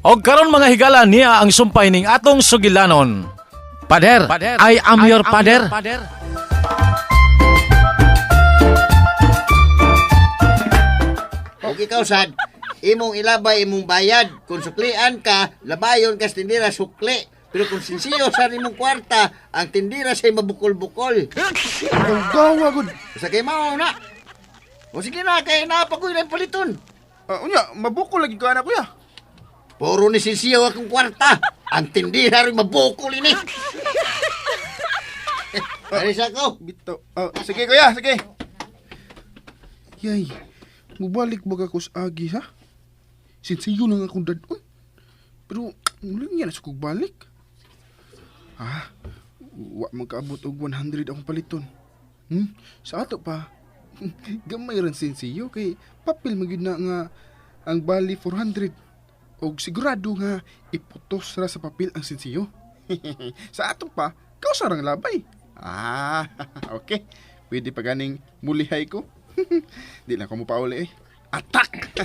Og karon, mga higala, niya ang sumpay ning atong sugilanon. Pader, I am your pader. Og ikaw sad, imong ilabay imong bayad. Kung suklian ka, labayon ka sa tindira sukli. Pero kung sinsiyo sa imong kwarta, ang tindira say mabukol-bukol. Ang gawa gud. Sa kay mao na. O sige na, kay naa pa koy laing paliton. Unya, mabukol lagi ka na, kuya. Puro ni sinsiyo akong kwarta. Ang tindira rin mabukol ini. Ari sa ko. Bitaw. Oh, sige kuya, sige. Yay, mubalik ba ko sa agi ha? Sinsiyo lang akong dadon. Pero muli niya na sa kog balik. Ah, wa man kaabot og 100 akong paliton. Sa ato pa. Gamay ran sinsiyo kay papel man gyud na nga ang bali 400. Og sigurado nga iputos ra sa papel ang sinsiyo. Sa ato pa, kausa rang labay. Ah, okay. Pwede pa ganing mulihay ko. Di lang ko mo pauli eh. Attack!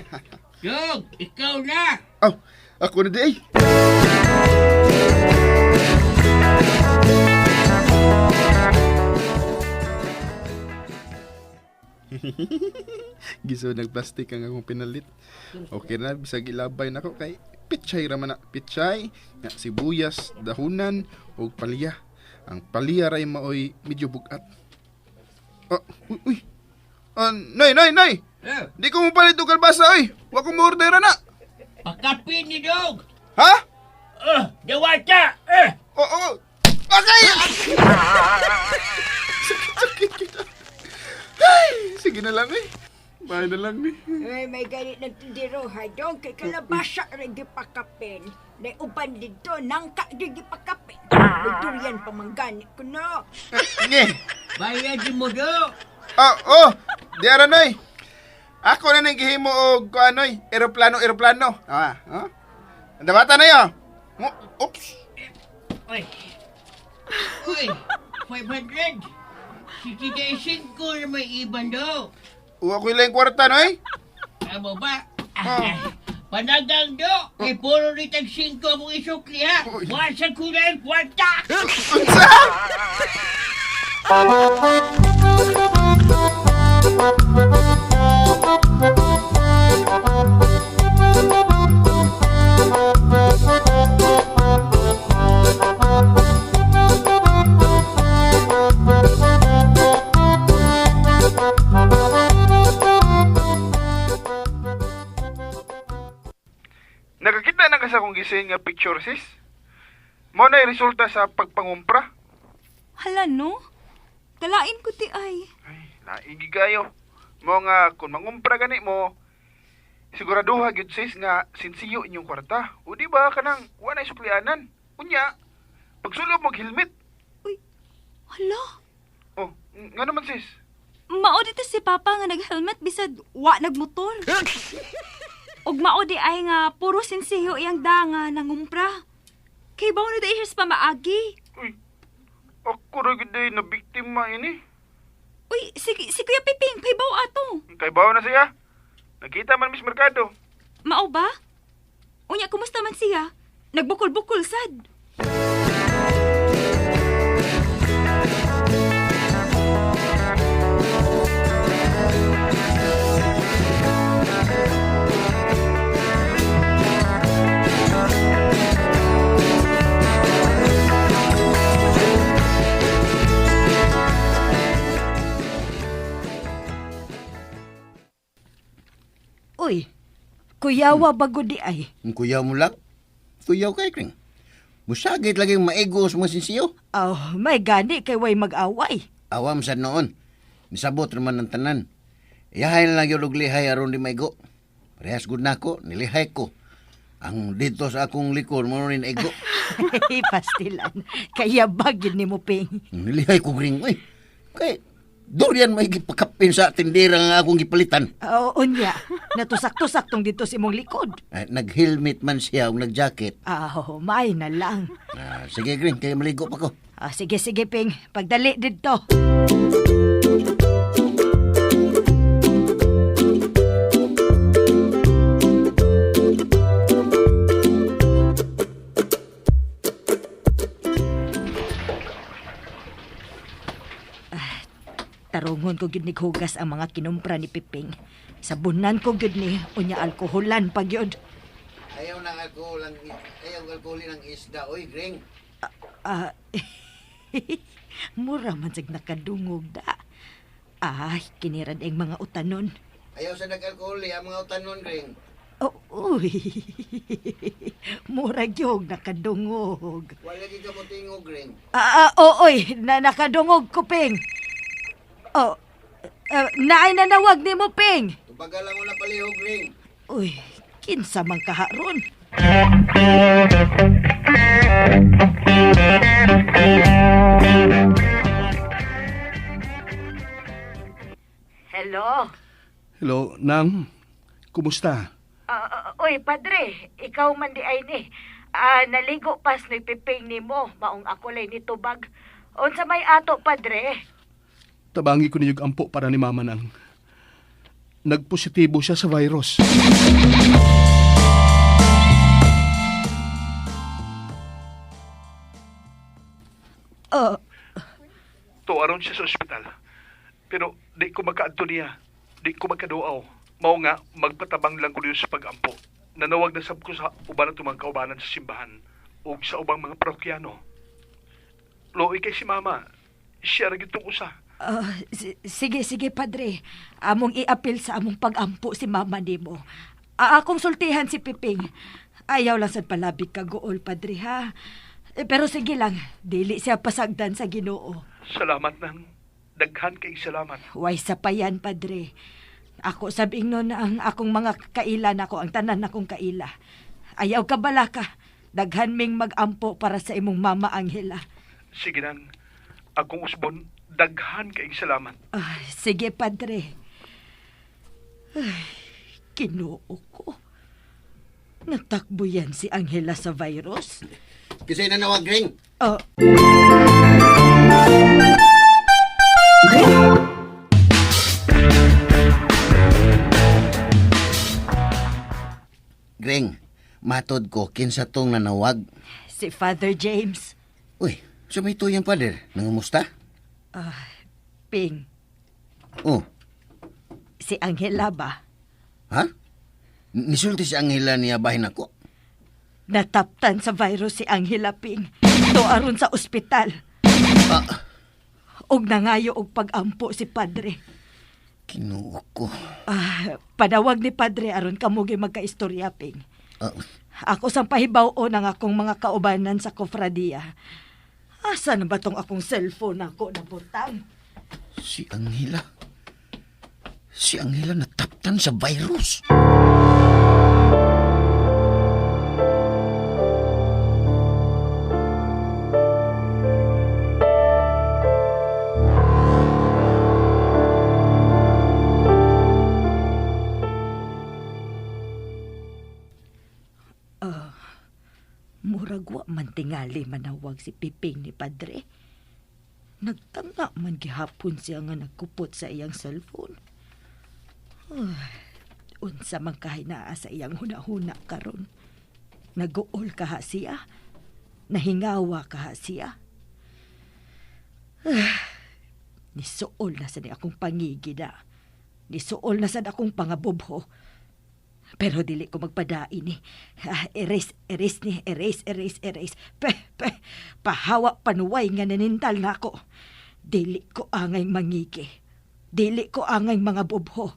Dog, ikaw na! Oh, ako na di eh. Giso nagplastic ang akong pinalit. Okay na, bisag ilabay nako kay pichay ra man na. Pichay, nga sibuyas, dahunan, ug palya. Ang palya ray maoy medyo bugat. Oh, uy, uy. Ah, nay, nay, nay! Eh, Di ko mo palit og kalbasa, oy! Wa ko mo order na! Pakapin ni Dog! Ha? Dawata! Eh! Oo, oh, oh. Okay! Sakit, sakit kita. Ay, sige na lang eh. Bahay na lang ni. Ay, may ganit ng tindiro, ha, dong. Kay kalabasa rin gipakapin. Nay uban dito, nangka rin gipakapin. May durian pamanggani ko no. Nge. Bayad mo, Dog! Oh, oh. Di ara noy. Ako na nang gihimo og kuanoy, eroplano, eroplano. Ah, ha? Ang dabata na yo. Oops. Uy! Uy! 500! 65 na may iban, Dog! Uwa ko ilang kwarta noy. Tama ba? Ah, panagang, Dog! Kay puro ni tag 5 akong isukli, ha? Uy. Wala sa kulay kwarta! Unsa? Nakakita na ka sa akong gising nga picture, sis. Mao na resulta sa pagpangumpra. Hala no? Kalain ko ti ay. Ay, laing kayo. Mo nga kung mangumpra gani mo, siguraduha gyud sis nga sinsiyo inyong kwarta. O di ba kanang wa nay suklianan. Unya, pagsulob mo og helmet. Uy, hala. Oh, nga naman sis. Mao dito si Papa nga nag-helmet bisag wa nagmotor. Ug mao di ay nga puro sinsiyo iyang da nga nangumpra. Kay bawo na di siya sa pamaagi. Uy, ako ra gyud day na biktima ini. Uy, si Kuya Piping, kay bawo ato. Kay bawo na siya. Nakita man Miss Mercado. Mao ba? Unya, kumusta man siya? Nagbukol-bukol sad. Uy, kuyawa bago di ay. Ang kuyaw mo lang. Kuyaw kay Kring. Musagit lagi maigo sa mga sinsiyo. Oh, may gani kay way mag-away. Awam sa noon. Nisabot naman ng tanan. Iyahay na lang yung og lihay aron di maigo. Parehas gud nako, nilihay ko. Ang dito sa akong likod mo rin naigo. Pastilan. Kaya bagid ni mo, Ping. Nilihay ko gring, uy. Kay durian may gipakapin sa tindira nga akong gipalitan. Oo, unya. Natusak-tusak tong dito sa imong likod. Ay, nag-helmet man siya o nag-jacket. Ah, may na lang. Ah, sige, Green, kay maligo pa ko. Ah, sige, sige, Ping. Pagdali dito. Tarungon ko gyud nighugas ang mga kinumpra ni Piping. Sabunan ko gyud ni unya alkoholan pa gyud. Ayaw ng alkohol ang ayaw alkohol ang isda oy, Gring. Ah, mura man sig nakadungog da. Ay, kinirad ang mga utanon. Ayaw sa nag-alkohol ang mga utanon, Gring. Oh, uy. Mura gyud nakadungog. Wala gyud ka mo tingog, Gring. Ah, ah, oo, na nakadungog ko, Ping. Oh, naay nanawag nimo, Ping. Tubagal lang na palihog, Gring. Uy, kinsa man kaharon. Hello? Hello, Nang. Kumusta? Uy, padre, ikaw man di ay ni. Naligo pas ni Piping nimo, maong ako lay ni tubag. Unsa may ato, padre? Tabangi ko niyog ampo para ni Mama Nang. Nagpositibo siya sa virus. Oh, Tuaron siya sa ospital. Pero di ko makaadto niya. Di ko makaduaw. Mao nga, magpatabang lang ko niyo sa pag-ampo. Nanawag na sab ko sa uban at mga kaubanan sa simbahan ug sa ubang mga parokyano. Looy kay si Mama. Siya ra gyud tong usa. Sige, sige, padre. Among iapil sa among pag-ampo si mama nimo. Akong sultihan si Piping. Ayaw lang sad palabig ka guol, padre, ha? Eh, pero sige lang, dili siya pasagdan sa Ginoo. Salamat nang. Daghan kay salamat. Way sa payan, padre. Ako sabing nun ang akong mga kaila nako, ang tanan nakong kaila. Ayaw ka balaka. Daghan ming mag-ampo para sa imong mama Angela. Sige nang. Akong usbon, daghan kay salamat. Ah, sige, padre. Ay, Kinoo ko. Natakbo yan si Angela sa virus. Kasi nanawag, Gring. Oh, Gring, matod ko kinsa tong nanawag. si Father James. Uy, sumito yung pader. Nangumusta? Ping, Oh, si Angela ba? ha? Nisulti si Angela niya bahin ako. Nataptan sa virus si Angela, Ping. To aron sa ospital. Ah, Og nangayo og pag-ampo si Padre. Kinoo ko. Ah, panawag ni Padre aron kamugi magkaistorya, Ping. Ah, Ako sang pahibaw-on ang akong mga kaubanan sa kofradiya. Asa na ba tong akong cellphone ako nabutang? si Angela. Si Angela nataptan sa virus. Murag wa man tingali manawag si Piping ni Padre. Nagtanga man gihapon siya nga nagkupot sa iyang cellphone. Ay, unsa man kahinaa sa iyang hunahuna karon. Naguol kaha siya. Nahingawa kaha siya. Ah, nisuol na sad ni akong pangigida. Nisuol na sad akong pangabubho. Pero dili ko magpadain ni. Ah, erase, erase ni, erase, erase, erase. Pe, pe, pahawa panuway nga nanintal na ako. Dili ko angay mangigi. Dili ko angay mga bubho.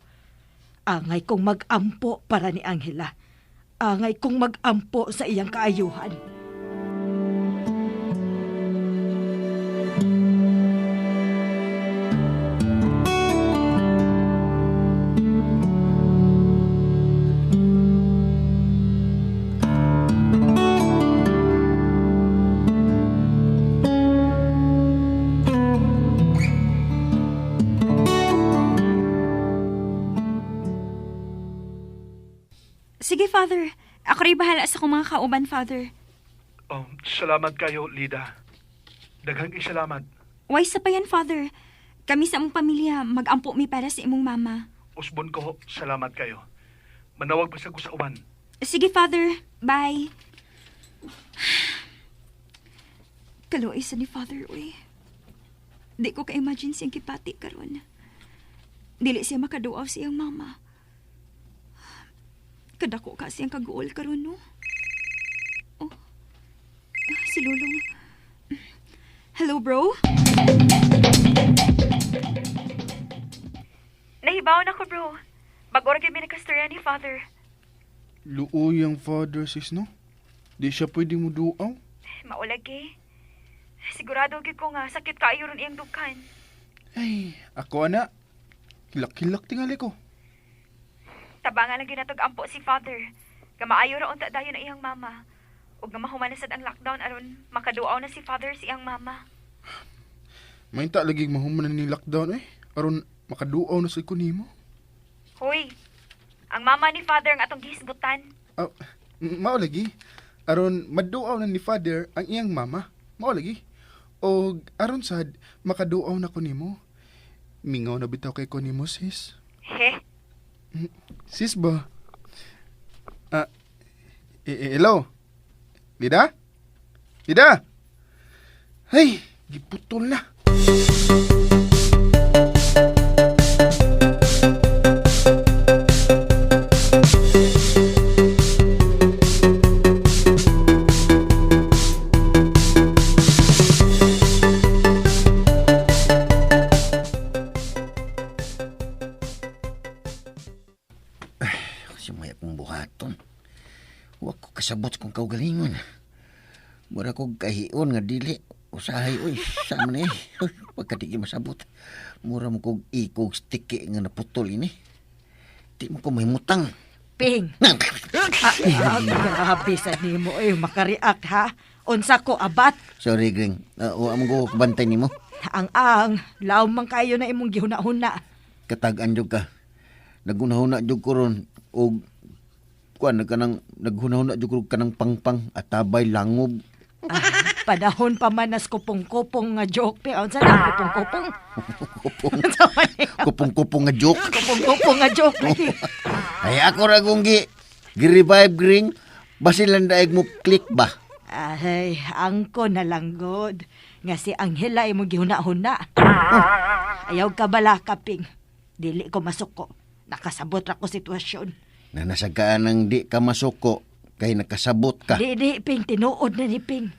Angay kong mag-ampo para ni Angela. Angay kong mag-ampo sa iyang kaayuhan. Sige, Father. Ako rin bahala sa akong mga kauban, Father. Oh, salamat kayo, Lida. Daghan kay salamat. Way sa pa yan, Father. Kami sa among pamilya, mag-ampo mi para sa imong mama. Usbon ko, salamat kayo. Manawag pa sa ko sa uban. Sige, Father. Bye. Kaluoy sa ni Father, uy. Di ko ka-imagine siyang kipati karon. Dili siya makaduaw siyang mama. Kadako ka siyang kaguol karon, no? Oh. Ah, si Lulong. Hello, bro? Nahibaw na ko, bro. Bago ra gyud mi nakastorya ni father. Luoy ang father sis no? Di siya pwede mo duaw. Maulag eh. Sigurado gyud ko nga sakit kaayo ron iyang dughan. Ay, ako ana. Hilak-hilak tingali ko. Tabangan lang ginatog ampo si father. Nga maayo ra unta dayon ang iyang mama. Ug nga mahuman na sad ang lockdown aron makaduaw na si father si iyang mama. Mainta lagi mahuman na ni lockdown eh. Aron makaduaw na sa ko nimo. Hoy, ang mama ni father ang atong gihisgutan. Ah, mao lagi. Aron maduaw na ni father ang iyang mama. Mao lagi. Og aron sad makaduaw na ko nimo. Mingaw na bitaw kay ko nimo sis. He, Sis ba? Ah, hello? Lida? Lida? Hey, giputol na. Kasi may akong buhaton. Wa ko kasabot kung kaugalingon. Mura ko kahion nga dili. Usahay, uy, sa man eh. Pagkadigi masabot. Mura mo kog ikog stiki nga naputol ini. Di mo ko may mutang. Ping. Ah, grabe sa nimo eh makareact ha. Unsa ko abat? Sorry, Gring. Wa mo ko bantay nimo. Ang ang laom man kayo na imong gihuna-huna. Katag-an jud ka. Nagunahuna jud ko ron og kuan na kanang naghunahuna jud ko kanang pangpang atabay langob. Ah, panahon pa man nas kupong-kupong nga joke pe. Unsa na kupong-kupong? Kupong Unsa man eh? kupong-kupong nga joke. Kupong-kupong nga joke lagi. Ay ako ra kong gi gi-revive Gring. Basin lang daig mo click ba? Ay, angko na lang god. Nga si Angela imong gihuna-huna. Ayaw ka bala kaping. Dili ko masuko. Nakasabot ra ko sitwasyon. Na nasagaan ang di ka masuko kay nakasabot ka. Di, di, Ping. Tinuod na ni Ping.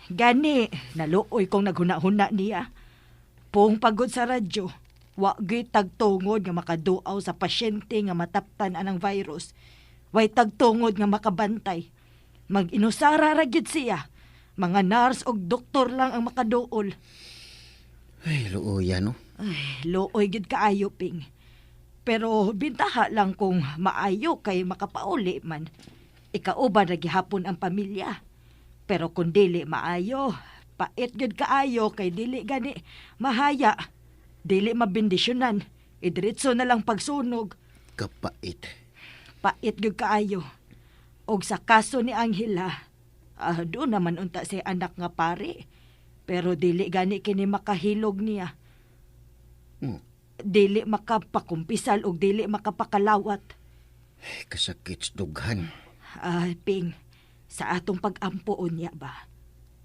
Gani, naluoy kong naghuna-huna niya. Pung pagod sa radyo, wa gyud tagtungod nga makaduaw sa pasyente nga mataptan anang virus. Way tagtungod nga makabantay. Mag-inusara ra gyud siya. Mga nurse og doktor lang ang makaduol. Ay, luoya no. Ay, luoy gyud kaayo, Ping. Pero bintaha lang kung maayo kay makapauli man. Ikauban ra gihapon ang pamilya. Pero kung dili maayo, pait gyud kaayo kay dili gani mahaya. Dili mabendisyonan. Idiretso na lang pagsunog. Kapait. Pait gyud kaayo. Og sa kaso ni Angela, doon naman unta si anak nga pare. Pero dili gani kini makahilog niya. Dili makapakumpisal og dili makapakalawat. Ay, kasakit sa dughan. Ay, Ping, sa atong pag-ampo niya ba?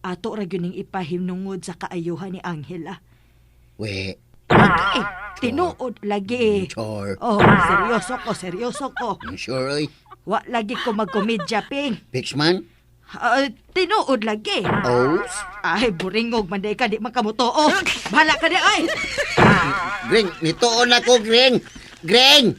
Ato ra gyud ning ipahinungod sa kaayuhan ni Angela. We, Lagi, tinuod lagi. Sure. Oh, seryoso ko, seryoso ko. Sure, oy. Wa lagi ko magkomedya, Ping. Pixman? Tinuod lagi. O's? Ay, buringog man day ka, di man kamutuo. Bahala ka di, ay! Gring, nituon ako, Gring! Gring!